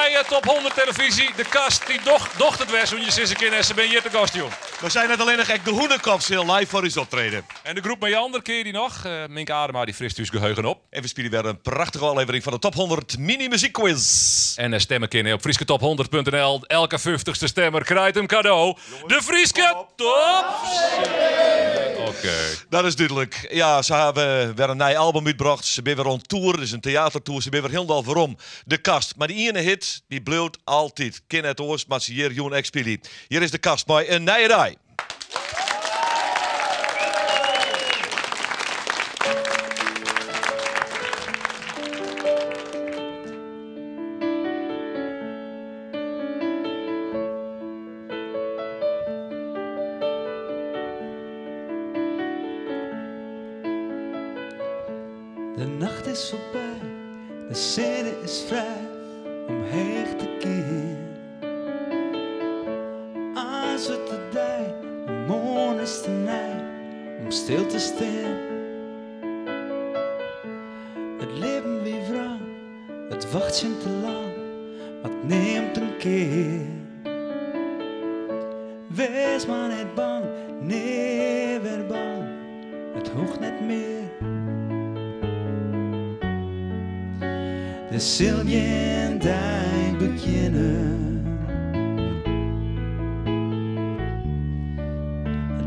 Nije Top 100 televyzje. De Kast dy docht it wer, soene je sizze kinne, en se binne hjir te gast jûn. Mar sy net allinnich, ek de Hûnekop sil live foar ús optrede. En de groep Meander, ken je dy noch? Minke Adema dy frist ús geheugen op. En we spylje wer in prachtige ôflevering fan de Top 100 Mini Muzykquiz. En stemme kinne op frysketop100.nl. Elke 50ste stemmer krijt in kado. De Fryske Top! Oké. Dat is dúdlik. Ja, se hawwe wer in nij album útbrocht. Se binne wer on tour. It is in teatertour. Se binne wer hielendal werom. De Kast. Mar dy iene hit, dy bliuwt altyd. Kin net oars, moat se hjir jûn ek spylje. Hjir is De Kast mei In Nije Dei. De nacht is foarby, de sinne is frij om heech te gean. As it de dei, de moarn is te nij om stil te stean. It libben wie wrang, it wachtsjen te lang, mar it nimt in kear. Wês mar net bang, nea wer bang, it hoecht net mear. Der sil gjin dei begjinne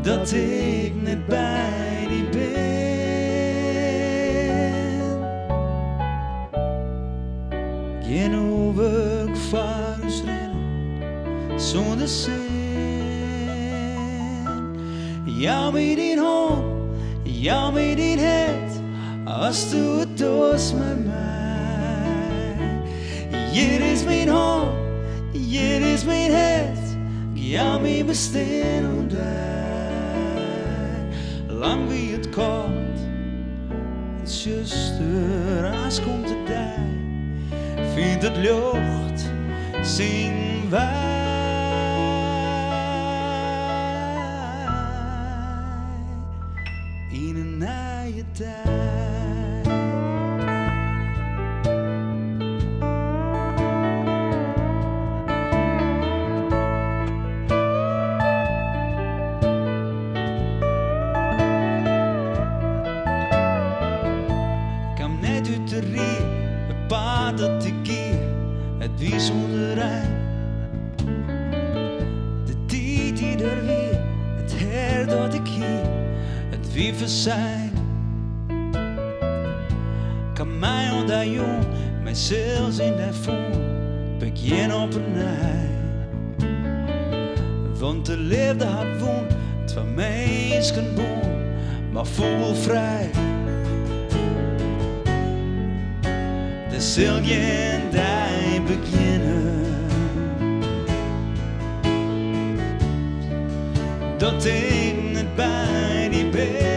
dat ik net by dy bin. Gjin oerwurk foar ús rinne sûnder sin. Jou my dyn hân, jou my dyn hert, asto it doarst mei my. Hjir is myn hân, hjir is myn hert, jou myn bestean oan dy. Lang wie it kâld en tsjuster, aanst komt de dei, fynt it ljocht syn wei. Yn in nije dei. Kaam net út de rie, it paad dat ik gie, it wie sûnder ein. De tiid dy't der wie, it hert dat ik hie, it wie fersein. 'k Ha my oan dy jûn, mysels yn dy fûn, begjin op 'e nij. Want de leafde hat wûn, twa minsken bûn, mar fûgelfrij. Der sil gjin dei begjinne dat ik net by dy bin.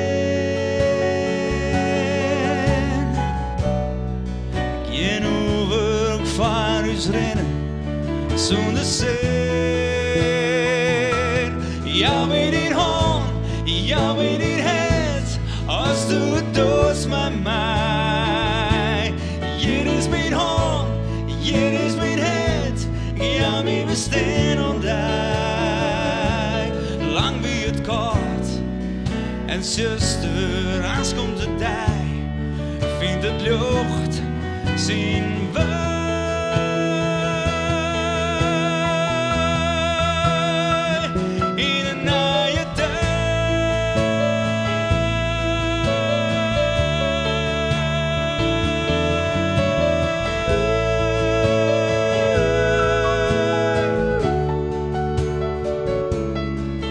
Gjin oerwurk foar ús rinne sûnder sin. Jou my dyn hân, jou my dyn hert, asto it doarst mei my. Hjir is myn hân, hjir is myn hert, jou myn bestean oan dy. Lang wie it kâld en tsjuster, aanst komt de dei, fynt it ljocht syn wei. Yn in nije dei.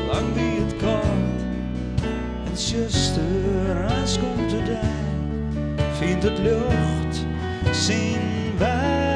Lang wie it kâld en tsjuster, aanst komt de dei, fynt it ljocht syn wei.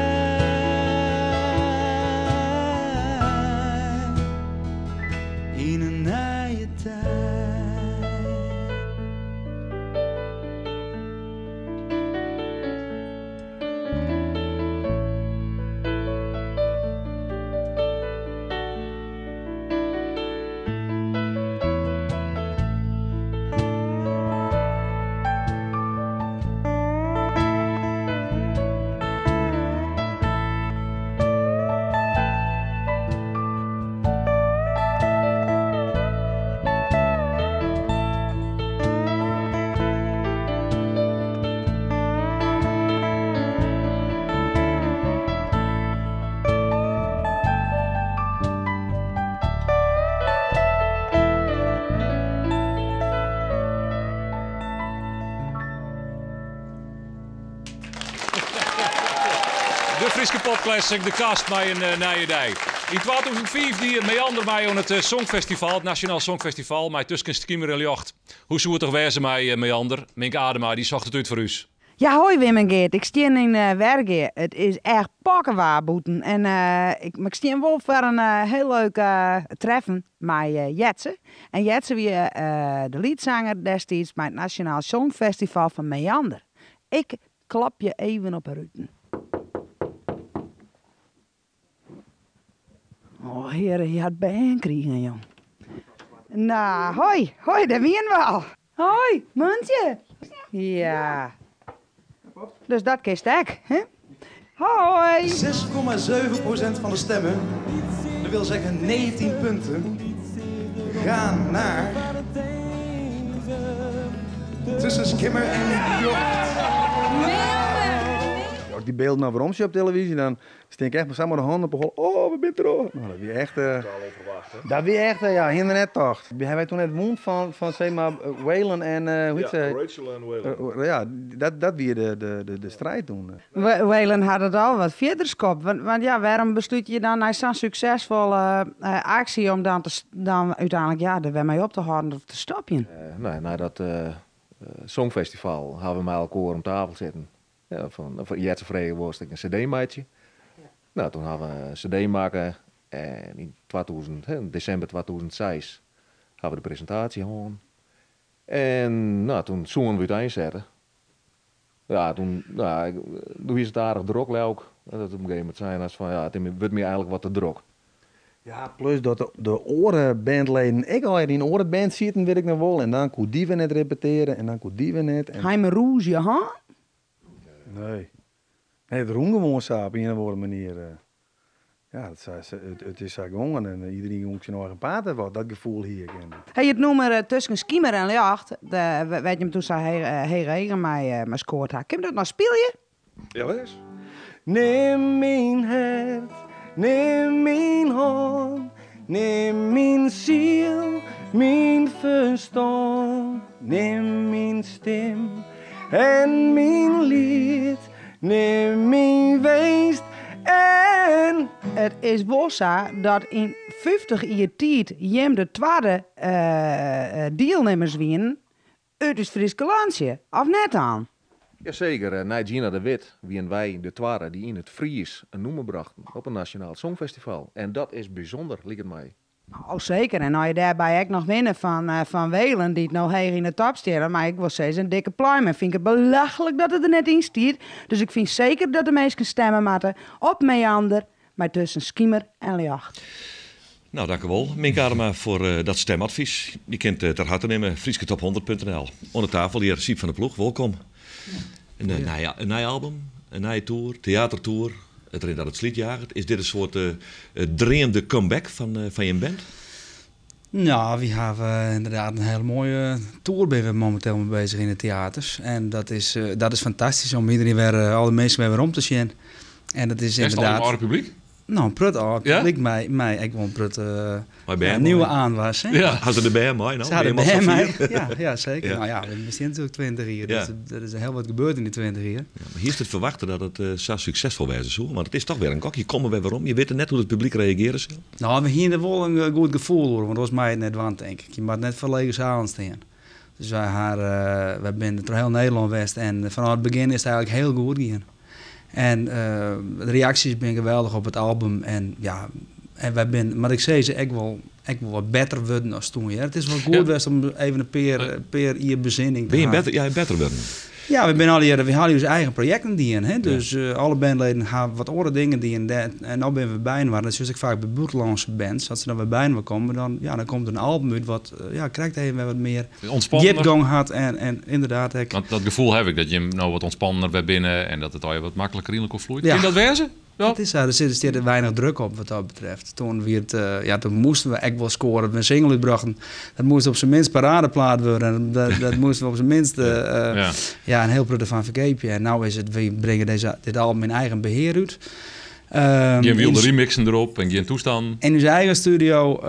Classic De Kast mei in nije dei. Yn 2005 die Meander mei oan it Songfestival, it Nasjonaal Songfestival, mei Tusken Skimer en Ljocht. Hoe soe it toch wêze mei Meander? Minke Adema, dy socht it út foar ús. Ja, hoi Wim en Geert. Ik stean yn Wergea. It is echt pokkewaar bûten. En ik, mar ik stean wol foar in hiel leuk treffen mei Jetze. En Jetze wie de leadzanger destiids by it Nasjonaal Songfestival fan Meander. Ik klopje even op 'e ruten. Oh heare, hy hat bern krigen, jong. Nou, hoi, hoi, dêr wienen we al. Hoi, Muntje. Ja. Dus dat kinst ek, hè? Hoi. 6,7% van de stemmen, dat wil zeggen 19 punten, gaan naar Tussen Skimmer en Ljocht. As ik dy bylden no werom sjoch op televyzje, dan stean ik echt mei samar de hannen op 'e holle. Oh, we binne troch. No, dat wie echt. Totaal onverwacht, hè? Dat wie echt, ja, hiene we net tocht. Hawwe wy toen net wûn fan sis mar Waylon en hoe hjit se? Ja, Rachel en Waylon. Ja, dat wie de striid toen. Waylon hat it al wat fierder skopt. Want ja, wêrom beslute je dan nei sa'n suksesfolle aksje om dan, te, dan úteinlik ja, der wer mei op te hâlden of te stopjen? No, nei dat songfestival hawwe we mei elkoar om tafel sitten. Ja, fan, Jetze frege wolst ek in cd meitsje. No, toen hawwe we in cd makke en yn 2000, desimber 2006 hawwe we de presintaasje hân. En no, toen soene we úteinsette. Ja, toen, no, doe wie it aardich drok leau ik. Dat op in gegeven momint sein hast fan ja, it wurdt my eigentlik wat te drok. Ja, plus dat de oare bandleden ek al yn oare bands sieten, wit ik noch wol. En dan koe dy wer net repeteare en dan koe dy wer net. En... Ha jim rûzje hân? Nee. Nee, it rûn gewoan sa op ien of oare manier. Ja, it is sa gongen en iderien gong syn eigen paad en wat. Dat gefoel hie ik. Hey, it nûmer Tusken Skimer en Ljocht, wêr't jim toen sa hege eagen mei skoard ha. Kin dat noch spylje? Jawis. Nim myn hert, nim myn hân, nim myn siel, myn ferstân, nim myn stim en myn liet, nim myn winst en. It is wol sa dat yn 50 jier tiid jim de twadde dielnimmers wienen út ús Fryske lantsje, of net dan? Jaseker, nei Gina de Wit wienen wy de twadde dy't yn it Fries in nûmer brachten op in Nasjonaal Songfestival. En dat is bysûnder, liket my. Oh seker, en as je dêrby ek noch winne fan Waylon, dy't no heech yn de top stiet, dan mei ik wol sizze in dikke pluim. En fyn ik it belachlik dat it der net yn stiet. Dus ik fyn seker dat de minsken stemme moatte op Meander mei Tusken Skimer en Ljocht. Nou, dankewol Minke Adema foar dat stemadvys. Je kint it ter harte nimme, FryskeTop100.nl. Oan de tafel hjir Syb van der Ploeg, wolkom. In nij album, in nije tour, teatertour. It rint dat it slydjaget. Is dit in soart dreamde comeback fan jim band? Nou, wy hawwe ynderdaad in hiele moaie tour binne we mominteel mei beuzich yn de teaters. En dat is fantastysk om iderien wer, al dy minsken wer werom te sjen. En dat is Is it al ynderdaad. âlde publyk? No, in protte âld Ja? publyk mei ek wol in protte Mei bern nieuwe mei. aanwas. Hè? Ja. Ha se de bern mei no? Se ha de Binne jim al bern mei. safier? Ja, ja, seker. Ja. Nou ja, we bestean natuerlik 20 jier, Ja. dus der is hiel wat gebeurd yn dy 20 jier. Ja, mar hiest it ferwachte dat it sa suksesfol wêze soe? Want it is toch wer in gok. Je komme wer werom. Je witte net hoe't it publyk reagearje sil. No, we hiene der wol in goed gefoel oer, want oars mei je it net dwaan, tink ik. Je moat net foar lege zalen stean. Dus wy ha, wy binne troch hiel Nederlân west en fanôf it begjin is it eigentlik hiel goed gien. En de reaksjes binne geweldich op it album en ja, en wy binne, moat ik sizze, ek wol, ek wol wat better wurden as toen. Hear. It is wol goed Ja. west om even in pear jier besinning te Bin je hawwen. better, ja, better wurden? Ja, we binne allegearre, we ha ús eigen projekten dien. Hè? Dus alle bandleden ha wat oare dingen dien. En no binne we byinoar. Dat sjochst ek faak by bûtenlânske bands. As se dan wer byinoar komme, dan, ja, dan komt der in album út wat ja, krekt even wer wat mear Ûntspanner. djipgong hat. En ynderdaad ek. Want dat gefoel haw ik, dat jim no wat ûntspanner wer binne en dat it allegear wat makliker yn elkoar floeit. Ja. Kin dat wêze? Ja. It is sa, der sit weinich druk op wat dat betreft. Toen wie it, ja, toen moasten we ek wol skoare. Dat we in single útbrochten, dat moast op syn minst paradeplaat wurde. En dat moasten we op syn minst, ja, in hiel protte fan ferkeapje. En no is it, wy bringe dizze, dit album yn eigen behear út. Gjin wylde remixen derop en gjin toestannen. In ús eigen studio,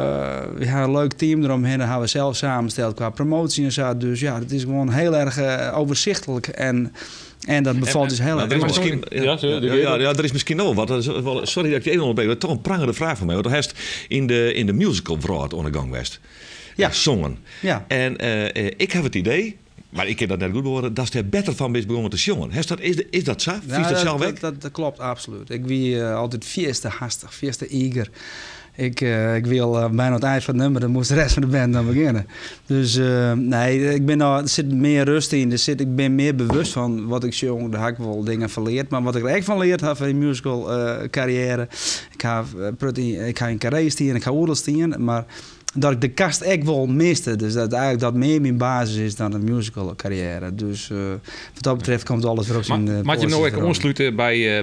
we ha in leuk team deromhinne, ha we sels samensteld kwa promotie en sa. Dus ja, it is gewoan hiel erch overzichtelijk. En En dat befalt dus heel Maar erg. er is misschien, ja, Ja, ja, ja, ja, er is misschien nog wat. Dat is wel, sorry dat ik je even onderbreek. Dat is toch een prangende vraag van mij. Want hij is in de musical Wraad aan de gang geweest. Ja. Zongen. Ja. En ik heb het idee, maar ik kan dat net goed behoren, dat ze er beter van is begonnen te zongen. Is dat, is dat zo? Ja, Vies dat zelf weg? dat klopt absoluut. Ik wie altijd feeste hastig, feeste eager. Ik wil bijna het eind van het nummer, dan moest de rest van de band dan beginnen. Dus nee, ik ben al, er zit meer rust in. Ik ben meer bewust van wat ik zong. Daar heb ik wel dingen van geleerd. Maar wat ik er echt van geleerd heb van die musical carrière. Ik ga in Carré staan, ik ga oorlog staan. Maar dat ik de kast echt wel miste. Dus dat eigenlijk dat meer mijn basis is dan een musical carrière. Dus wat dat betreft komt alles weer op zijn, Maar je nou pootjes ook erop. aansluiten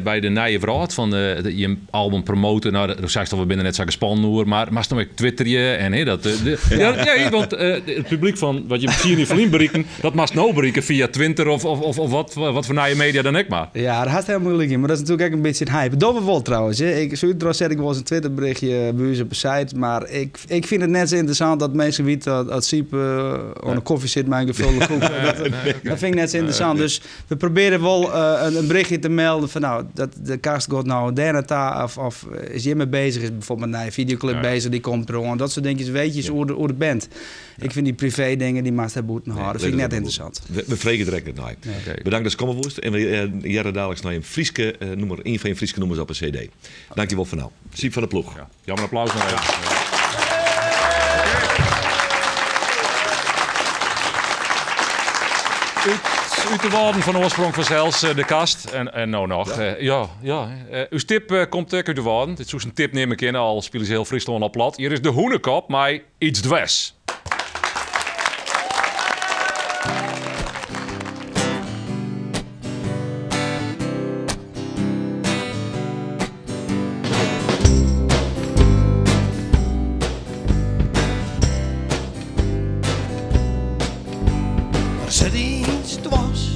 bij de Nije Wraad van je album promoten? Nou, dat zei je al, we binnen net zo gespannen hoor, maar nou ook Twitter je en hè, dat, de, ja. Ja, want het publiek van wat je hier in Verlien bereiken, dat mag nou bereiken via Twitter of wat voor nieuwe media dan ook maar. Ja, dat had helemaal moeilijk in, maar dat is natuurlijk ook een beetje het hype. Dat wel trouwens. Hè. Ik, zo trouwens zet ik wel eens een Twitterberichtje bij ons op de site, maar ik vind het net zo interessant dat mensen weten dat Siep aan de koffie zit met een gevulde koek. Dat vind ik net zo interessant. Dus we proberen wel een berichtje te melden van nou, dat de kast gaat nou daar naar daar, of is hier mee bezig, is bijvoorbeeld een nieuwe videoclip bezig, die komt er aan. Dat soort dingetjes, weet je hoe de band. Ik vind die privé dingen, die maakt het boeten houden. Dat vind ik net interessant. We vregen direct het naar. Bedankt dat je komen woest. En we jaren dadelijk naar een Frieske noemer, een van je Frieske nummers op een CD. Dankjewel voor nou. Siep van de Ploeg. Ja. Jammer applaus nog even. Uit de woorden van oorsprong van zelfs de kast. En nou nog. Ja. Ja, ja. Uw tip komt uit de woorden. Dit is een tip neem ik in, al spelen ze heel Friesland al plat. Hier is de Hoenekop, maar iets dwars. Er zit iets dwars.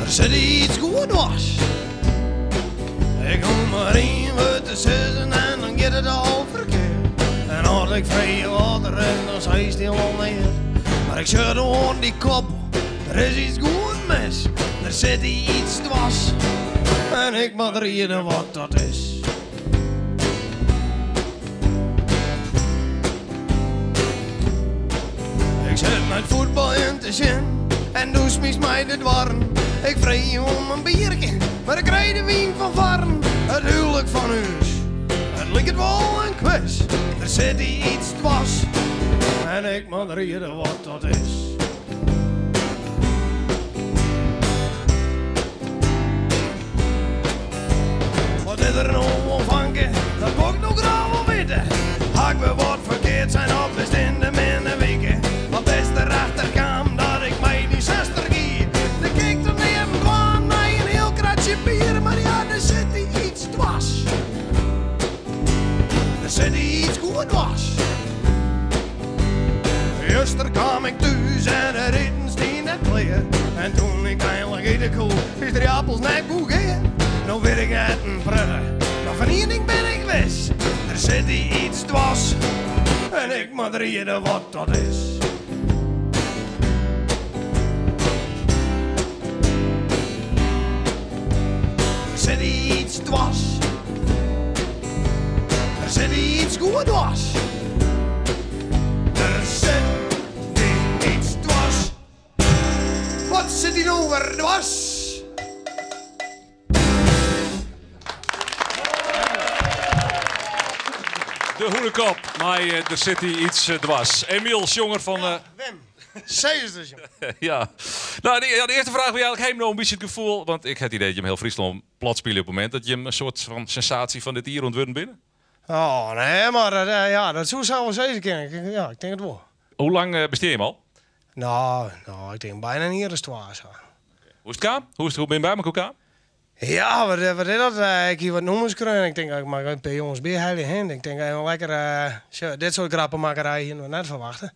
Er zit iets goed dwars. Ik hoef maar één woord te zeggen en dan gaat het al verkeerd. En als ik vrij water en dan zei stil al neer. Maar ik zit aan die kop, er is iets goed mis. Er zit iets dwars. En ik moet reden wat dat is. Ik zit met voetbal in te zin en doe smies mij de dwarren. Ik vreet om een biertje, maar ik rijd de wien van varren. Het huwelijk van huis, het lijkt wel een quiz. Er zit hier iets dwars en ik moet reden wat dat is. Wat is er nou ontvangen, dat wil ik nog graag wel weten. Had ik weer wat verkeerd zijn of is het in de minder weken. Wat best erachter kwam dat ik mij die zuster gie. De keek er neer en kwam naar een heel kratje bier. Maar ja, er zit hier iets dwars. Er zit hier iets goed dwars. Juster kwam ik thuis en de ritten stien net kleer. En toen ik eindelijk eten kon, is de appels net goed gegaan. Nou weet ik net een prudde, maar van één ding ben ik wis. Er zit hier iets dwars en ik moet reden wat dat is. Er zit hier iets dwars. Er zit hier iets goed dwars. Er zit hier iets dwars. Wat zit hier nou weer dwars? De Hoenekop, maar er zit hier iets dwars. Emiel, jonger van... Wim, zei het dus, jongen. Ja. Nou, de eerste vraag wil je eigenlijk heem nou een beetje het gevoel... Want ik heb het idee dat je hem heel Friesland plat speelt op het moment... dat je hem een soort van sensatie van dit hier ontwurden binnen. Oh, nee, maar ja, dat zou zo wel eens kunnen. Ja, ik denk het wel. Hoe lang besteed je hem al? Nou, ik denk bijna een jaar of 12. Zo. Hoe is het kaam? Hoe is het, hoe ben je bij me elkaar? Ja, wat is dat? Ik hier wat nummers krijgen. Ik denk, ik maak een paar jongens bij heilige hand. Ik denk, even lekker, zo, dit soort grappenmakerij hier nog net verwachten.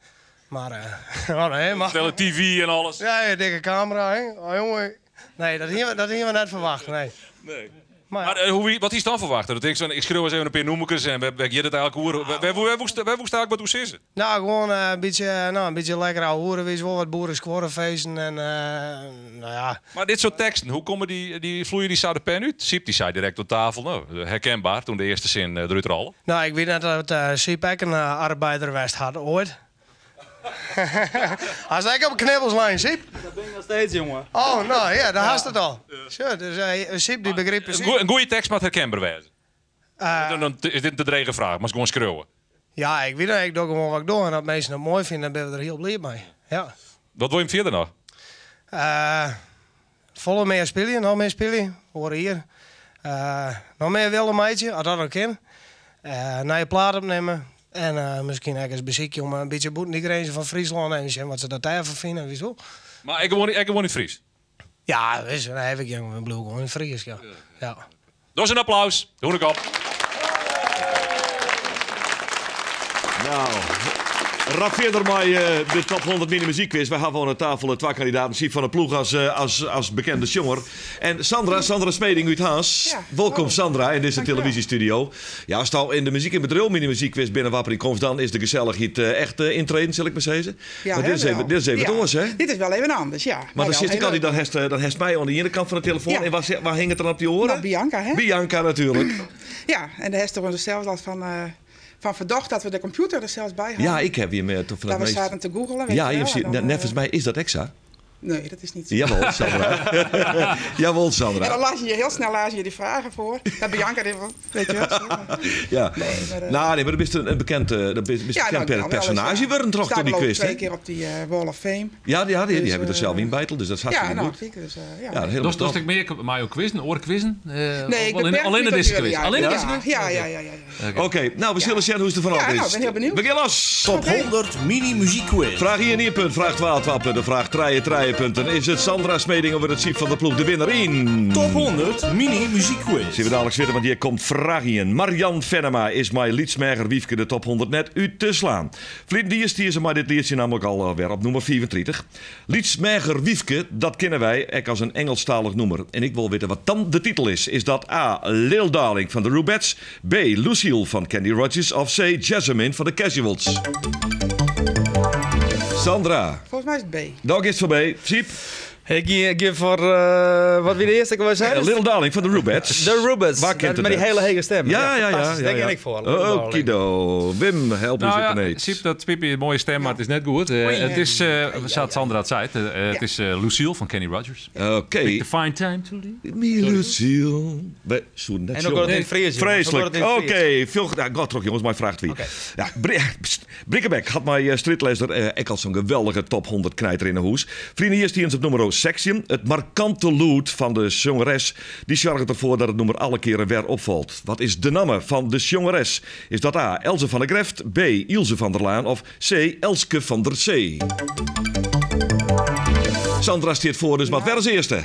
Maar, oh nee, maar... Snelle tv en alles. Ja, ja, dikke camera, hè. Oh, jongen. Nee, dat hier we net verwacht, nee. Nee. Maar, Maar hoe, wat is dan verwacht? Dat ik, zo, ik schreeuw eens even een paar noemerkes en waar gaat het eigenlijk oer? Waar woest eigenlijk wat hoe zitten? Nou, gewoon een beetje, nou, een beetje lekker ouwe hoeren, weet je wel, wat boeren scorenfeesten en nou ja. Maar dit soort teksten, hoe komen die vloeien die zou de pen uit? Siep die zei direct op tafel, nou, herkenbaar toen de eerste zin eruit rolde. Nou, ik weet net dat Siep ook een arbeiderwest had ooit. Hij is lekker op knibbelslijn, Siep. Dat ben ik nog steeds, jongen. Oh, nou ja, daar had het al. Zo, dus Siep die begreep precies. Een goede tekst moet herkenbaar wezen. Dan is dit een te dreige vraag, maar gewoon schreeuwen. Ja, ik weet het, ik doe gewoon wat ik doe. En dat mensen het mooi vinden, dan ben ik er heel blij mee. Ja. Wat wil je hem verder nog? Volle meer spelen, nog meer spelen. Horen hier. Nog meer wilde meidje, als dat ook kan. Naar je plaat opnemen. En misschien ergens beziekje om een beetje boeten die grenzen van Friesland en zien wat ze dat daarvan vinden. Weet je wel. Maar ik woon in Fries. Ja, weet je, dan heb ik een blauw gewoon in Fries. Ja. Ja. Dus een applaus. Doe ik op. Nou, rap verder met de top 100 mini muziekquiz. Wij hebben aan tafel de twee kandidaten. Siep van der Ploeg als bekende jonger. En Sandra Smeding uit Haas. Ja, Welkom oh. Sandra in deze Dankjewel. televisiestudio. Ja, als het al in de muziek in bedrijf mini muziekquiz binnen Wappering komt, dan is de gezelligheid echt intreden, zal ik maar zeggen. Ja, maar dit is hè, even, wel. dit is even Ja. het oors, hè? Dit is wel even anders, ja. Maar dan wel zit ik heel altijd, leuk. dan heeft mij aan de ene kant van de telefoon. Ja. En waar hing het dan op die oren? Nou, Bianca, hè? Bianca natuurlijk. Ja, en daar heeft er zelfs al van verdacht dat we de computer er zelfs bij hadden. Ja, ik heb hier met, van Dat we het meest- zaten te googelen, weet Ja, je wel, je ziet- en dan, nevens mij is dat extra. Nee, dat is niet zo. Jawel, Sandra. Jawel, Sandra. En dan las je heel snel las je die vragen voor. Dat Bianca, die, weet je wel. zo. Ja. Nee, maar, nou, nee, maar dat is een bekend, dat is Ja, bekend nou, wel eens, personage ja. worden toch Staan door die we ook quiz, twee hè? keer op die Wall of Fame. Ja, die Dus, hebben er zelf in bijtel, dus dat is Ja, hartstikke nou, goed. zeker. Dus, ja. Ja, helemaal Dus top. ik meer, maar ook quizzen, oorquizzen? Nee, ik alleen, beperk alleen me deze tot jullie quiz. Alleen eigenlijk. deze quiz? Ja, ja, ja, ja, ja. Oké, nou, we zullen zien hoe het er vanaf Ja, is. nou, ik ben heel benieuwd. We gaan los! Top Oké. 100 mini muziekquiz. Vraag 1, 1 punt. Vraag 12, 12 punten. Vraag 3, 3 punten. Is het Sandra Smeding of het Siep van der Ploeg de winnaar in? Top 100 mini muziekquiz. Zien we dadelijk zitten, want hier komt vraag in. Marian Venema is mijn liedsmerger Wiefke de top 100 net uit te slaan. Vlien die is die maar dit liedje namelijk al weer op nummer 34. Lietsmerger Wiefke, dat kennen wij ek als een Engelstalig noemer. En ik wil weten wat dan de titel is. Is dat A. Lil Darling van de Rubettes, B. Lucille van Candy Rogers of C. Jasmine van de Casuals? Sandra, Volgens mij is het B. daar is het voorbij. Siep, Ik geef voor, wat wie de eerste keer zei? Little Darling van de Rubettes. De Rubettes. Waar kent Met die het hele hege stem. Ja. fantastisch. Daar ken ik voor. Little Darling. Okido. Wim, help Nou eens ja, even Siep, dat Pippi een mooie stem, maar het is net goed. Het is, zat Sandra het zei, het is Lucille van Kenny Rogers. Oké. The fine time to leave. Me Lucille. We zoeken net En ook wordt het in Fries, jongens. Ook Vreselijk. wordt het in Oké, Fries. veel gedaan. God toch, jongens, mijn vraag 2. Ja, Brickebeck had mijn stritlezers ik had zo'n geweldige top 100 knijter in de hoes. Vrienden, hier is op nummer 16. Het markante lood van de zangeres. Die zorgt ervoor dat het nummer alle keren weer opvalt. Wat is de naam van de zangeres? Is dat A. Elze van der Greft, B. Ilse van der Laan of C. Elske van der C? Sandra stiert voor, dus wat werd als eerste?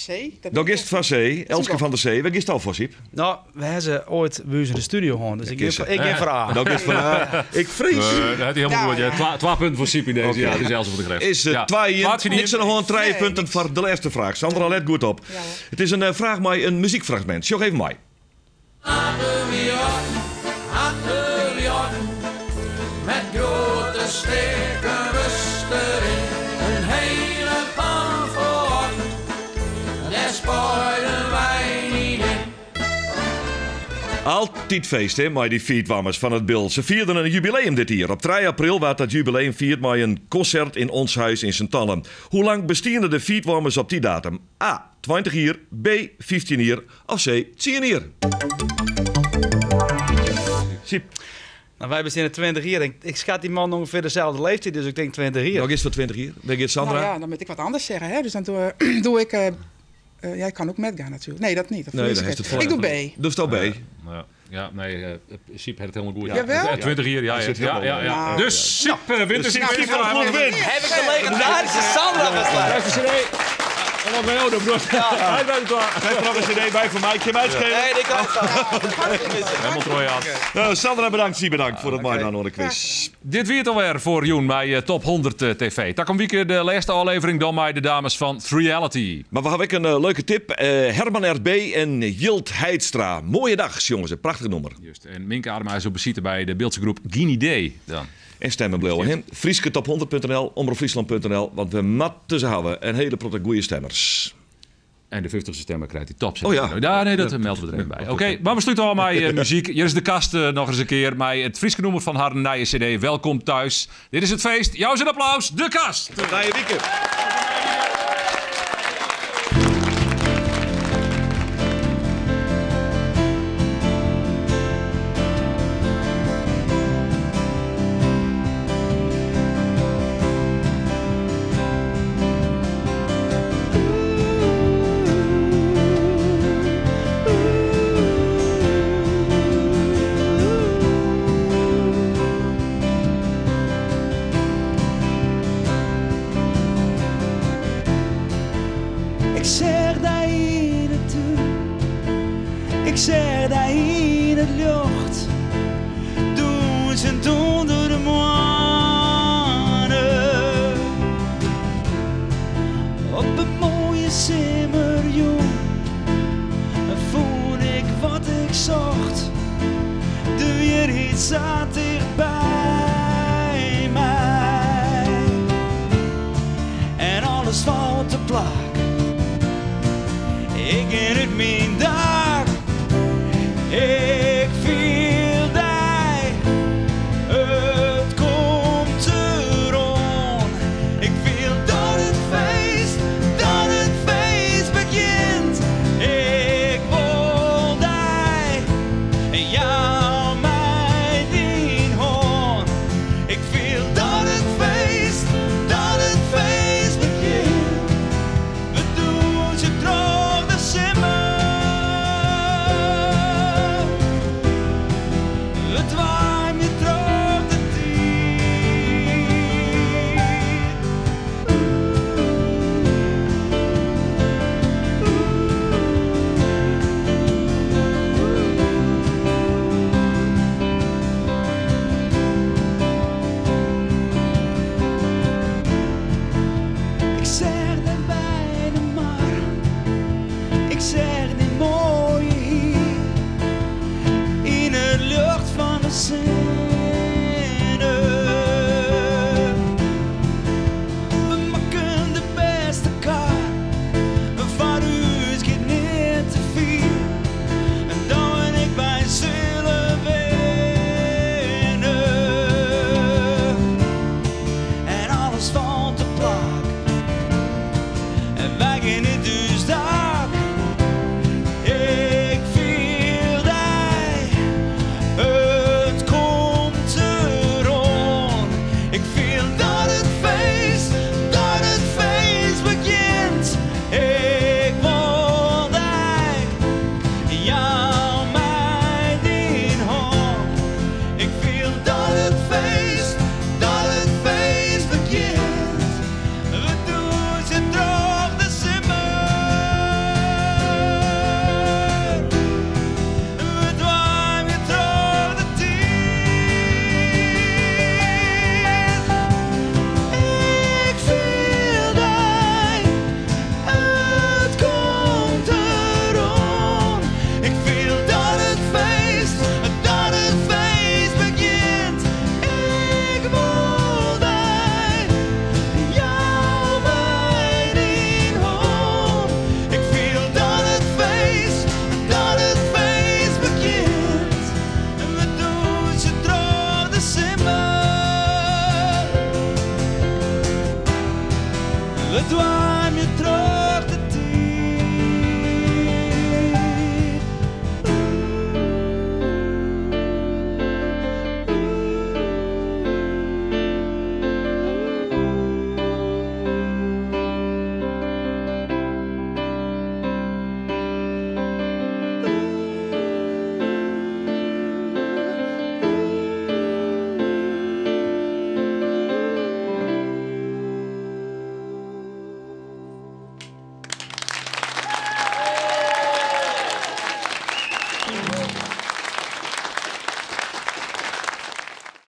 C. Dat Dan is het van C, Elske van der C. Waar is het al voor, Siep? Nou, we hebben ze ooit bij ons in de studio gehad, dus ik geef voor A. Dan is het van A. Ik vrees. Dat had hij helemaal Ja, goed. Ja, ja. 12 punten voor Siep in deze. Oké. Ja, het is Elze van de Greft. Is het Ja. twee Laat je niet- niks aan de hand, drie Nee, punten niks. voor de laatste vraag. Sandra, let goed op. Ja, hoor. Het is een vraag met een muziekfragment. Sjog even mij. Met grote steken rust erin, een hele pan voor. Daar spuiden wij niet in. Altijd feest, hè, maar die feedwammers van het Bil. Ze vierden een jubileum dit jaar. Op 3 april werd dat jubileum vierd met een concert in ons huis in Sint-Anne. Hoe lang bestienden de feedwarmers op die datum? A. 20 jaar, B. 15 jaar of C. 10 jaar? Siep, Nou, wij zijn 20 jaar. Ik schat die man ongeveer dezelfde leeftijd, dus ik denk 20 jaar. nog eens voor 20 jaar. Waar gaat Sandra? Nou ja, dan moet ik wat anders zeggen. Hè? Dus dan doe ik... ja, ik kan ook met gaan natuurlijk. Nee, dat niet. Dat Nee, verlies daar ik heeft het het. voor. Ik doe B. Dus dat B. Ja, ja, nee, Siep had het helemaal goed. Jawel? Ja, 20 hier, ja. Hij Ja, zit ja, helemaal ja, ja. Nou. Dus Siep wint de Dus Siep Siep van der Ploeg wint. Heb ik de legendarische Sandra verslagen? Daar is de CD. Kom op, bij jou, broer. Hij bij de klaar. Krijg er nog een cd bij voor mij. Kun je mij het schelen? Nee, die krijg ik. Helemaal trooi aan. Nou, Sandra, bedankt. Zie bedankt voor het mooie aan de quiz. Dit weer alweer voor Joen bij Top 100 TV. Daar komt week de laatste aflevering dan bij de dames van Reality. Maar we hebben ook een leuke tip. Herman RB en Jilt Heidstra. Mooie dag, jongens. Een prachtig nummer. Juist. En Minke Adema is op besite bij de Beeldse groep Guinea D. Dan. En stemmen bleven hem. Friesketop100.nl, omroepfriesland.nl. Want we matten ze houden. Een hele protte goede stemmers. En de 50ste stemmer krijgt die top. Oh ja. Ja, nee, dat melden we er even bij. Oké, maar we sluiten al met muziek. Hier is de kast nog eens een keer. Met het Frieske noemer van haar nieuwe cd. Welkom thuis. Dit is het feest. Jouw een applaus. De kast. Tot na je weekend. Ik zeg daar in het toe, ik zeg daar in het lucht. Doen ze onder de mannen. Op een mooie simmerjong voel ik wat ik zocht. De weer zat dicht bij mij. En alles valt te plak. Ik in het mijn dak. Ik viel die. Het komt erom. Ik viel dat het feest, dat het feest begint. Ik wil die. Jou mij die hoorn. Ik viel dat het feest, dat het feest begint. We doen ze droog de simmer. Het was